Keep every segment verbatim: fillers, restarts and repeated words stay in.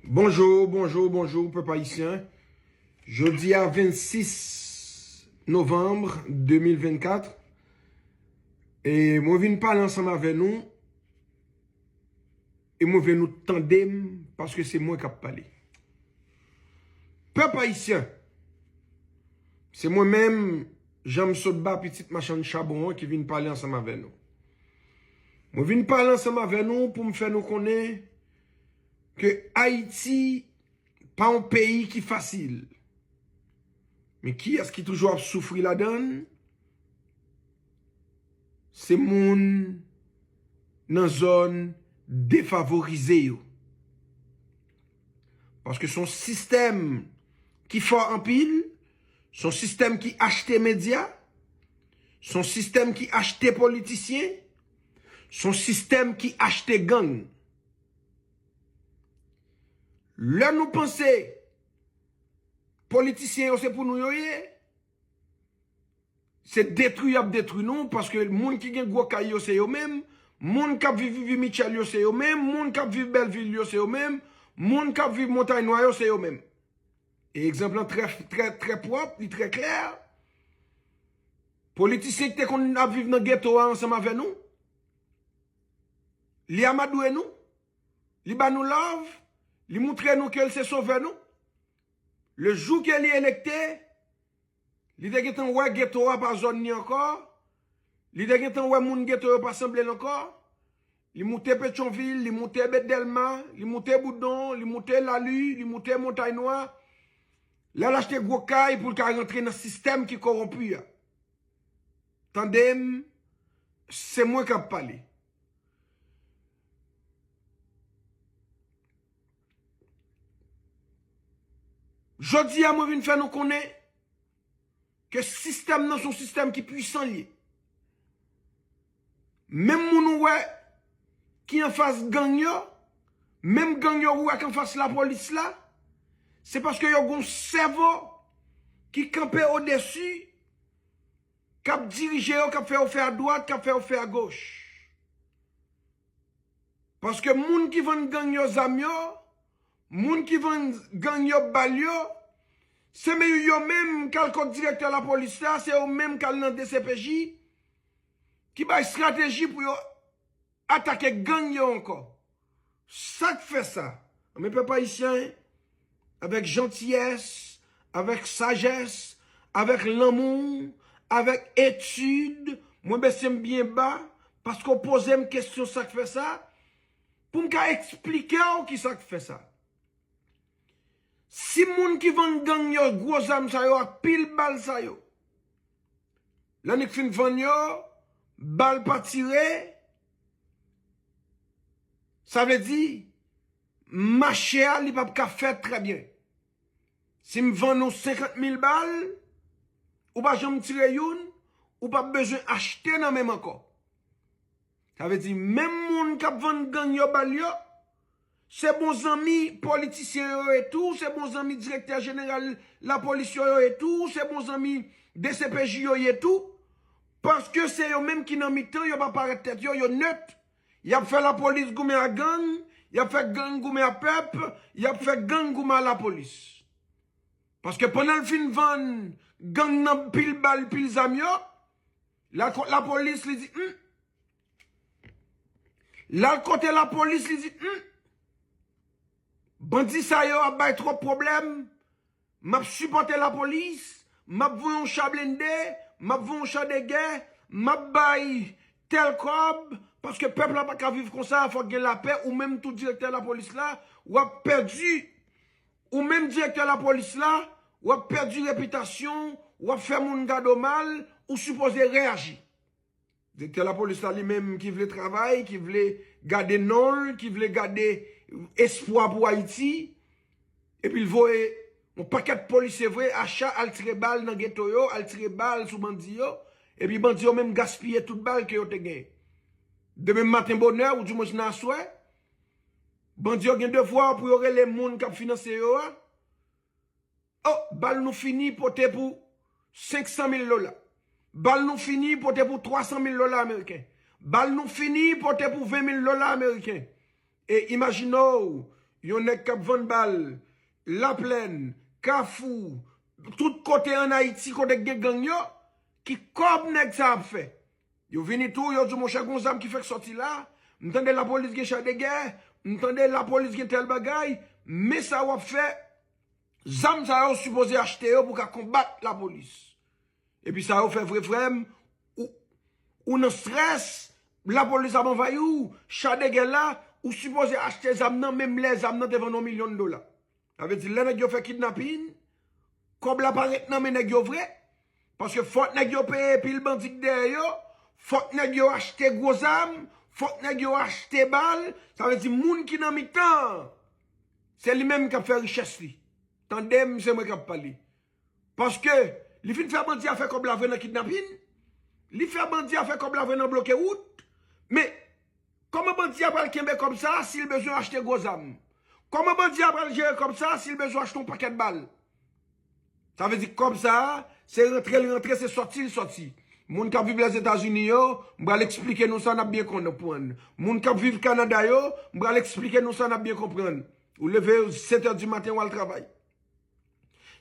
Bonjou, bonjou, bonjou, pèp ayisyen. Jodi a vennsis novanm de mil vennkat, e mwen vin pale ansanm avè nou, e mwen vle nou tande m, paske se mwen k ap pale. Pèp ayisyen, se mwen menm, Janm Sotba, pitit machann chabon an, ki vin pale ansanm avè nou. Mwen vin pale ansanm avè nou pou m fè nou konnen ke Ayiti pa yon peyi ki fasil. Men kiyès ki toujou ap soufri ladan l? Se moun nan zòn defavorize yo. Paske se yon sistèm ki fò anpil, se yon sistèm ki achte medya, se yon sistèm ki achte politisyen, se yon sistèm ki achte gang. Lè nou panse politisyen yo se pou nou yo ye, se detwi y ap detwi nou, paske moun ki gen gwo kay yo se yo menm, moun k ap viv Vivi Mitchell yo se yo menm, moun k ap viv Bèlvil yo se yo menm, moun k ap viv Montay Nwa yo se yo menm. E egzanp lan trè, trè, trè pwòp, li trè klè. Politisyen ki te konn ap viv nan geto a ansanm avè nou, li amadwe nou, li ba nou love, li moutre nou ke l se sovè nou. Le jou ke li elekte, li te gentan wè geto a pa zòn li ankò, li te gentan wè moun geto yo pa sanble l ankò. Li moute Petyonvil, li moute Bèt Dèlma, li moute Boudon, li moute Lali, li moute Montay Nwa. L al achte gwo kay pou l ka rantre nan sistèm ki kowonpi a. Tande m, se mwen k ap pale. Jodi a, mwen vin fè nou konnen ke sistèm nan se yon sistèm ki pwisan l ye. Menm moun ou wè ki anfas gang yo, menm gang yo ou wè ki anfas lapolis la, se paske yo gon sèvo ki kanpe odesi, k ap dirije yo, k ap fè yo fè adwat, k ap fè yo fè agoch. Paske moun ki vann gang yo zam yo, moun ki vann gang yo bal yo, se men yo menm k al kot direktè lapolis la, se yo menm k al nan D C P J, ki bay estrateji pou yo atake gang yo ankò. Sa k fè sa? Men pèp ayisyen, avèk jantiyès, avèk sajès, avèk lanmou, avèk etid, mwen bese m byen ba, paske w poze m kesyon sa k fè sa, pou m ka eksplike w ki sa k fè sa. Si moun ki vann gang yo gwo zam sa yo ak pil bal sa yo, l annik fin vann yo, bal pa tire, sa vle di, mache a, li p ap ka fèt trè byen. Si m vann ou senkant mil bal, ou pa janm tire youn, ou p ap bezwen achte nan men m ankò. Sa vle di, menm moun k ap vann gang yo bal yo, se bon zanmi politisyen yo ye tou, se bon zanmi direktè jeneral lapolis yo, yo ye tou, se bon zanmi D C P J yo ye tou, paske se yo menm ki nan mitan, yo pa parèt tèt yo, yo nèt. Y ap fè lapolis goumen ak gang, y ap fè gang goumen ak pèp, y ap fè gang goumen ak lapolis. Paske pandan l fin vann gang nan pil bal, pil zam yo, l al kot lapolis, li di, hmm. L al kote lapolis, li di, hmm. Bandi sa yo ap bay twòp pwoblèm. M ap sipòte lapolis, m ap voye yon cha blende, m ap voye yon cha de gè, m ap bay tèl kòb, paske pèp la pa ka viv konsa, fòk gen lapè, ou menm tou direktè lapolis la, w ap pèdi, ou menm direktè lapolis la, w ap pèdi repitasyon w, w ap fè moun gade w mal, ou sipoze reyaji. Direktè lapolis la li menm ki vle travay, ki vle gade non l, ki vle gade espwa pou Ayiti, epi l voye yon pakèt polisye vre, acha al tire bal nan geto yo, al tire bal sou bandi yo, epi bandi yo menm gaspiye tout bal ke yo te genyen. Demen maten bonè, oudimwens nan aswè, bandi yo gen devwa pou yo rele moun k ap finanse yo a. Oh, bal nou fini pote pou senk san mil dola. Bal nou fini pote pou twa san mil dola ameriken. Bal nou fini pote pou ven mil dola ameriken. E imajine w, yon nèg k ap vann bal, Laplèn, Kafou, tout kote ann Ayiti kote k gen gang yo, ki kòb nèg sa ap fè? Yo vini tou, yo di w, monchè, gon zam ki fèk sòti la, m tande lapolis gen cha de gè, m tande lapolis gen tèl bagay, men sa w ap fè, zam sa yo w sipoze achte yo pou w ka konbat lapolis. Epi sa yo fè vre frè m, ou, ou nan strès, lapolis ap anvayi w, cha de gè la, ou sipoze achte zam nan, menm lè zam nan te vann yon milyon dola. Sa vle di, lè nèg yo fè kidnapin, kòb la pa ret nan men nèg yo vre, paske fòk nèg yo peye pil bandi k dèyè yo, fòk nèg yo achte gwo zam, fòk nèg yo achte bal, sa vle di, moun ki nan mitan an, se li menm k ap fè richès li. Tande m, se mwen k ap pale. Paske li fin fè bandi a fè kòb la vre nan kidnapin, li fè bandi a fè kòb la vre nan bloke wout, men kòman bandi a pral kenbe kòb sa a si l bezwen achte gwo zam? Kòman bandi a pral jere kòb sa a si l bezwen achte yon pakèt bal? Sa vle di kòb sa a, se rantre l rantre, se sòti l sòti. Moun k ap viv Lèzetazini yo, m pral eksplike nou sa, n ap byen konprann. Moun k ap viv Kanada yo, m pral eksplike nou sa, n ap byen konprann. Ou leve sèt è di maten, w al travay.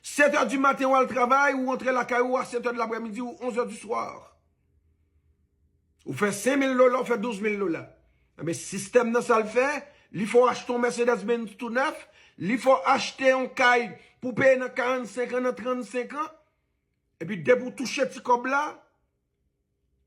Sèt è di maten, w al travay, ou rantre lakay ou a sèt è de laprèmidi ou onz è di swa. Ou fè senk mil dola, ou fè douz mil dola. Enben, sistèm nan sa l fè, li fè w achte yon Mercedes Benz tou nèf, li fè w achte yon kay pou peye nan karannsenk an, nan trannsenk an, epi depi w touche ti kòb la,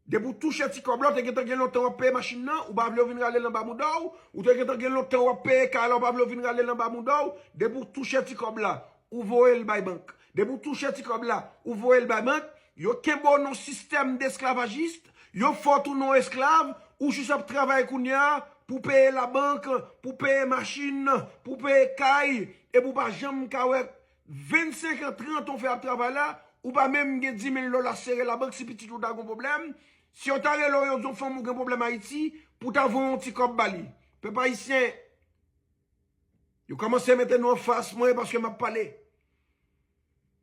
depi w touche ti kòb la, ou te gentan gen lontan w ap peye machin nan, ou pa vle yo vin rale l anba mouda w, ou te gentan gen lontan w ap peye kay la, ou pa vle yo vin rale l anba mouda w, depi w touche ti kòb la, ou voye l bay bank. Depi w touche ti kòb la, ou voye l bay bank, yo kenbe w nan yon sistèm desklavajis, yo fè w tounen yon esklav, ou jis ap travay kounye a pou peye labank, pou peye machin, pou peye kay, epi w pa janm ka wè vennsenk an, trant an w fè ap travay la, ou pa menm gen dis mil dola sere labank si pitit ou ta gon pwoblèm, si yo ta rele w, yo di w fanm ou gen pwoblèm Ayiti, pou w ta voye yon ti kòb ba li. Pèp ayisyen, yo kòmanse mete nou anfas mwen paske m ap pale.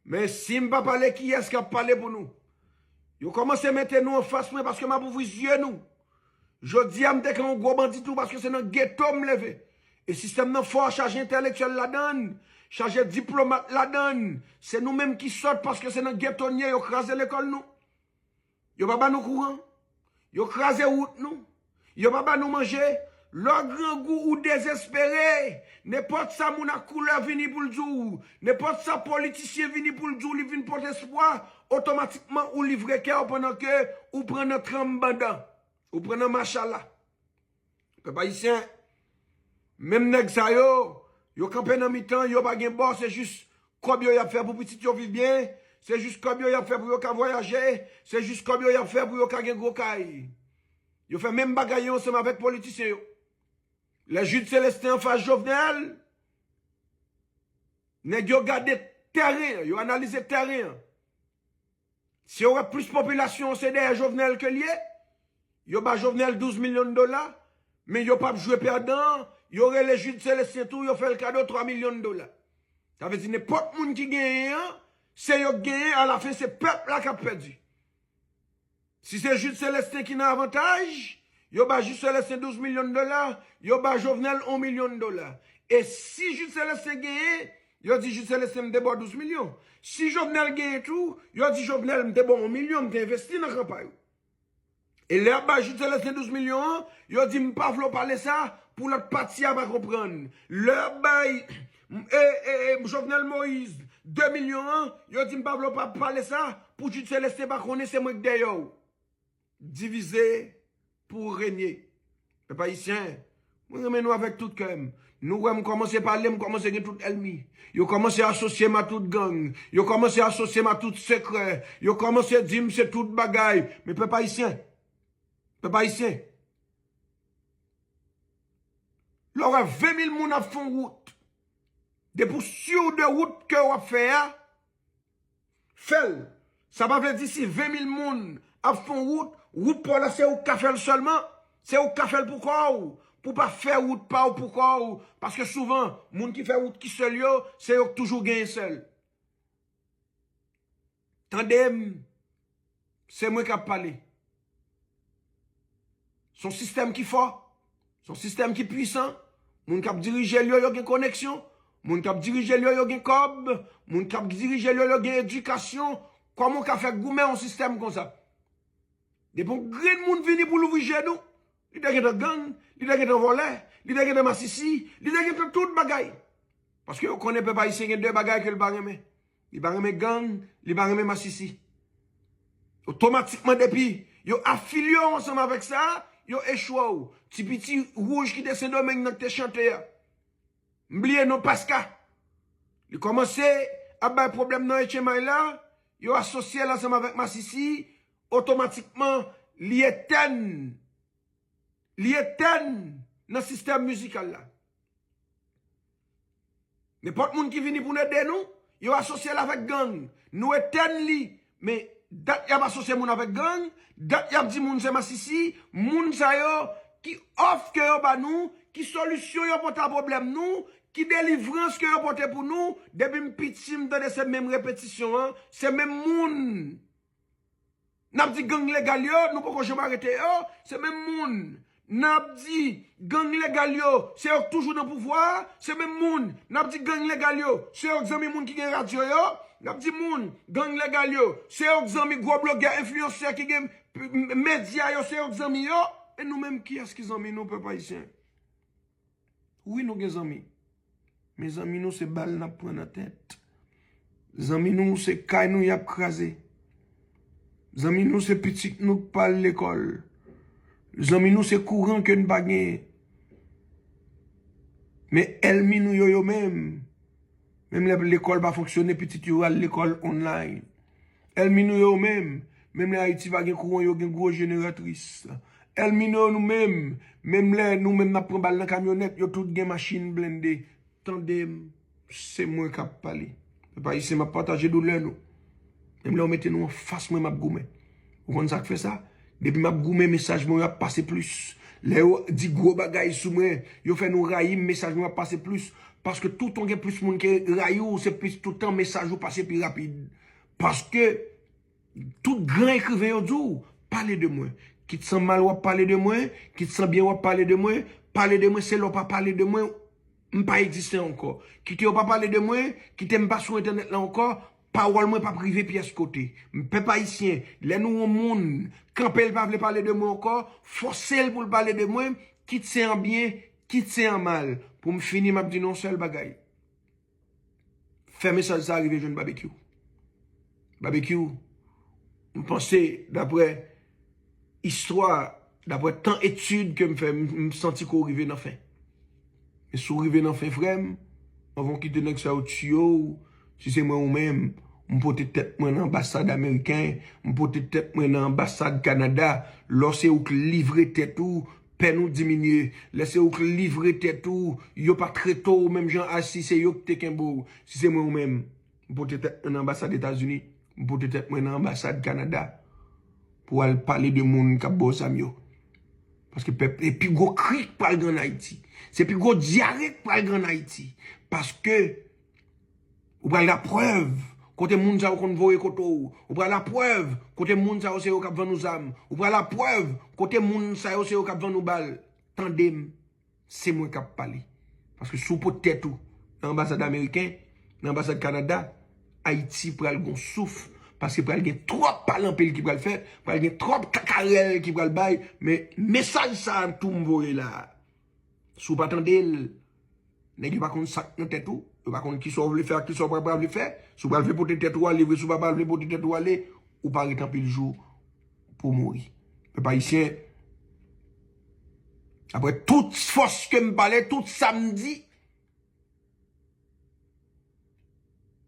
Men si m pa pale, kiyès k ap pale pou nou? Yo kòmanse mete nou anfas mwen paske m ap ouvri zye nou. Jodi a, m te ka yon gwo bandi tou paske se nan geto m leve. E sistèm nan fò, chaje entèlektyèl ladan l, chaje diplomat ladan l. Se nou menm ki sòt paske se nan geto n ye, yo kraze lekòl nou. Yo pa ba nou kouran. Yo kraze wout nou. Yo pa ba nou manje. Lè w grangou, ou dezespere, nenpòt sa moun ak koulè vini pou l di w, nenpòt sa politisyen vini pou l di w, li vin pote espwa, otomatikman ou livre kè w pandan ke ou pran nan tranm bandan. Ou pran nan machala. Pèp ayisyen, menm nèg sa yo, yo kanpe nan mitan, yo pa gen bò, se jis kòb yo y ap fè pou pitit yo viv byen, se jis kòb yo y ap fè pou yo ka vwayaje, se jis kòb yo y ap fè pou yo ka gen gwo kay. Yo fè menm bagay yo ansanm avèk politisyen yo. Lè Jude Célestin anfas Jovenel, nèg yo gade tèren an, yo analize tèren an. Si yo wè plis popilasyon an se dèyè Jovenel ke l ye, yo ba Jovenel douz milyon dola, men yo p ap jwe pèdan an, yo rele Jude Célestin tou, yo fè l kado twa milyon dola. Sa vle di nenpòt moun ki genyen an, se yo k genyen, alafen se pèp la k ap pèdi. Si se Jude Célestin ki nan avantaj, yo ba Jude Célestin douz milyon dola, yo ba Jovenel yon milyon dola. E si Jude Célestin genyen, yo di Jude Célestin m te ba w douz milyon. Si Jovenel genyen tou, yo di Jovenel m te ba w yon milyon, m te envesti nan kanpay ou. E lè y ap bay Jude Célestin douz milyon an, yo di m pa vle w pale sa pou lòt pati a pa konprann. Lè y ap bay e, e, e, Jovenel Moïse de milyon an, yo di m pa vle w pa pale sa pou Jude Célestin pa konnen se mwen k dèyè w. Divize pou renye. Pèp ayisyen, mwen renmen nou avèk tout kè m. Nou wè m kòmanse pale, m kòmanse gen tout ènmi. Yo kòmanse asosye m a tout gang. Yo kòmanse asosye m a tout sekrè. Yo kòmanse di m se tout bagay. Men pèp ayisyen, pèp ayisyen, lè w wè ven mil moun ap fè yon wout, depi w si de wout ke w ap fè a, fè l. Sa pa vle di si ven mil moun ap fè yon wout, wout pa w la se ou k ka fè l sèlman, se ou k ka fè l pou kò w, pou w pa fè wout pa w pou kò w, paske souvan, moun ki fè wout ki sèl yo, se yo k toujou genyen sèl. Tande m, se mwen k ap pale. Se yon sistèm ki fò, se yon sistèm ki pwisan, Moun k ap dirije l yo, yo gen koneksyon. Moun k ap dirije l yo, yo gen kòb. Moun k ap dirije l yo, yo gen edikasyon. Kòman w ka fè goumen yon sistèm konsa? Depi yon grenn moun vini pou l ouvri je nou, li te gentan gang, li te gentan vòlè, li te gentan masisi, li te gentan tout bagay. Paske yo konnen pèp ayisyen gen de bagay ke l pa renmen. Li pa renmen gang, li pa renmen masisi. Otomatikman, depi yo afilye w ansanm avèk sa, yo echwe w. Ti piti wouj ki te Sendomeng nan ki te chante a. M bliye non Paska. Li kòmanse ap bay pwoblèm nan Etchemay la, yo asosye l ansanm avèk masisi, otomatikman, li etèn. Li etèn nan sistèm mizikal la. Nenpòt moun ki vini pou n ede nou, yo asosye l avèk gang. Nou etèn li. Men dat y ap asosye moun avèk gang, dat y ap di moun se masisi, moun sa yo, ki òf ke yo ba nou, ki solisyon yo pote a pwoblèm nou, ki delivrans ke yo pote pou nou, depi m piti m tande se menm repetisyon an, se menm moun. N ap di gang legal yo, nou poko janm arete yo, se menm moun. N ap di gang legal yo, se yo k toujou nan pouvwa a, se menm moun. N ap di gang legal yo, se yo k zanmi moun ki gen radyo yo. N ap di moun, gang legal yo, se yo k zanmi gwo blogè, enfliyansè ki gen m-, m-, medya yo, se yo k zanmi yo. E nou menm, kiyès ki zanmi nou, pèp ayisyen? Wi, nou gen zanmi. Men zanmi nou se bal n ap pran nan tèt. Zanmi nou se kay nou y ap kraze. Zanmi nou se pitit nou k pa al lekòl. Zanmi nou se kouran ke n pa genyen. Men èlmi nou yo, yo menm, menm lè lekòl pa fonksyone, pitit yo al lekòl online. Èlmi nou yo menm, menm lè Ayiti pa gen kouran, yo gen gwo jeneratris. Èlmi nou yo nou menm, menm lè nou menm n ap pran bal nan kamyonèt, yo tout gen machin blende. Tande m, se mwen k ap pale. Pèp ayisyen, m ap pataje doulè nou. Menm lè yo mete nou anfas mwen, m ap goumen. Ou konn sa k fè sa? Depi m ap goumen, mesaj mwen yo ap pase plis. Lè yo di gwo bagay sou mwen, yo fè nou rayi m, mesaj mwen yo ap pase plis. Paske toutan gen plis moun ki rayi w, se plis toutan mesaj ou pase pi rapid. Paske tout gran ekriven yo di w, pale de mwen. Kit san mal w ap pale de mwen, kit san byen w ap pale de mwen, pale de mwen, se lè w pa pale de mwen, m pa egziste ankò. Kite yo pa pale de mwen, kite m pa sou entènèt la ankò, pawòl mwen p ap rive pyès kote. M, pèp ayisyen, lè nou wè yon moun kanpe, l pa vle pale de mwen ankò, fòse l pou l pale de mwen, kit se an byen, kit se an mal. Pou m fini, m ap di nou yon sèl bagay. Fè mesaj sa a rive jwenn Babekyou. Babekyou, m panse, daprè istwa, daprè tan etid ke m fè, m, m santi ke w rive nan fen. Men si w rive nan fen, frè m, anvan w kite nèg sa yo tiye w, si se mwen ou menm, m pote tèt mwen nan anbasad ameriken, m pote tèt mwen nan anbasad Kanada. Lè se ou k livre tèt ou, pèn ou diminye. Lè se ou k livre tèt ou, yo pa trete w menm jan a si se yo k te kenbe w. Si se mwen ou menm, m pote tèt mwen nan anbasad Etazini, m pote tèt mwen nan anbasad Kanada pou al pale de moun k ap ba w zam yo. Paske pèp, e pi gwo kri k pral gen ann Ayiti. Se pi gwo dyare k pral gen ann Ayiti. Paske ou pral laprèv kote moun sa yo konn voye kote w. Ou pral laprèv kote moun sa yo se yo k ap vann ou zam. Ou pral laprèv kote moun sa yo se yo k ap vann ou bal. Tande m, se mwen k ap pale. Paske si w pot tèt ou nan anbasad ameriken, nan anbasad Kanada, Ayiti pral gon souf. Paske pral gen twòp pale anpil ki pral fèt, pral gen twòp kakarèl ki pral bay, men mesaj sa a tou m voye la a. Si w pa tande l, nèg yo pa konn sa k nan tèt ou, yo pa konn kisa w vle fè ak kisa w pa, pa vle fè. Si w pral vle pote tèt ou ale vre, si w pa pral vle pote tèt ou ale, ou pa ret anpil jou pou w mouri. Pèp ayisyen, apre tout fòs ke m pale, tout sa m di,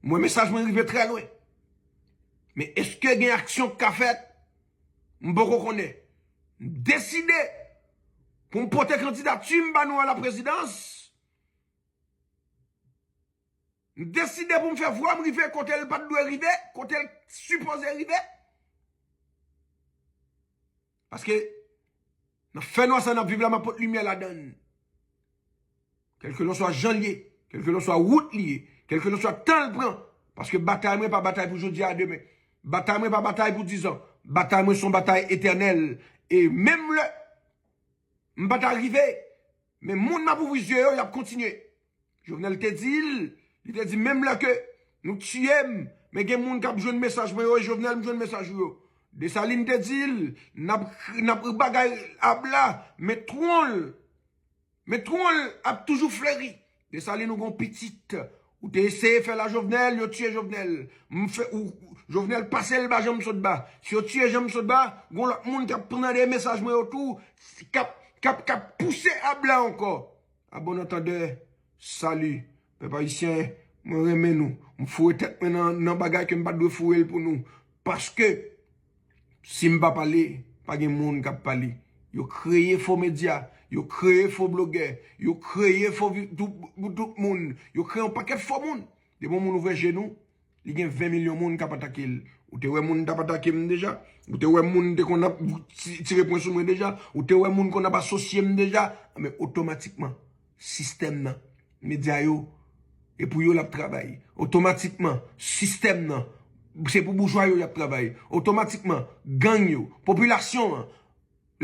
mwen mesaj mwen rive trè lwen. Men èske gen aksyon k ka fèt? M poko konnen. M deside pou m pote kandidati m ba nou a laprezidans. M deside pou m fè vwa m rive kote l pa t dwe rive, kote l sipoze rive. Paske nan fènwa sa n ap viv la, m ap pot limyè ladan l. Kèlkelanswa jan l ye, kèlkelanswa wout li ye, kèlkelanswa tan l pran. Paske batay mwen pa batay pou jodi a, demen. Batay mwen pa batay pou dizan. Batay mwen se yon batay etènèl. E menm lè m pa ta rive, Men moun m ap ouvri zye yo, y ap kontinye. Jovenel te di l, li te di menm lè ke nou tiye m, men gen moun k ap jwenn mesaj mwen yo, e Jovenel m jwenn mesaj ou yo. Desalin te di l, n ap, n ap bagay ab la, men twon l, men twon l ap toujou fleri. Desalin ou gon pitit, ou te eseye fè la Jovenel, yo tiye Jovenel. M fè, ou, Jovenel pase l ba Janm Sotba. Si yo tiye Janm Sotba, gon lòt moun k ap pran de mesaj mwen yo tou, k ap, k ap, k ap pouse ab la ankò. A bon antandè, sali. Pèp ayisyen, mwen renmen nou. M foure tèt mwen nan, nan bagay ke m pa t dwe foure l pou nou. Paske, si m pa pale, pa gen moun k ap pale. Yo kreye fo medya, yo kreye fo blogè, yo kreye fo vi-, tout, tout moun, yo kreye yon pakèt fo moun. Depi yon moun ouvè je nou, li gen ven milyon moun k ap atake l. Ou te wè moun t ap atake m deja? Ou te wè moun te konn ap ti-, tire pwen sou mwen deja? Ou te wè moun konn ap asosye m deja? Men otomatikman, sistèm nan, medya yo, e pou yo l ap travay. Otomatikman, sistèm nan, se pou boujwa yo y ap travay. Otomatikman, gang yo, popilasyon an,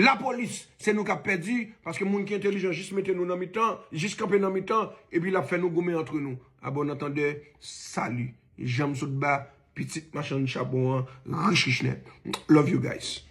lapolis, se nou k ap pèdi, paske moun ki entèlijan jis mete nou nan mitan, jis kanpe nan mitan, epi l ap fè nou goumen antre nou. A bon antandè, sali. Janm Sotba, pitit machann chabon an, rich rich nèt. Love you guys.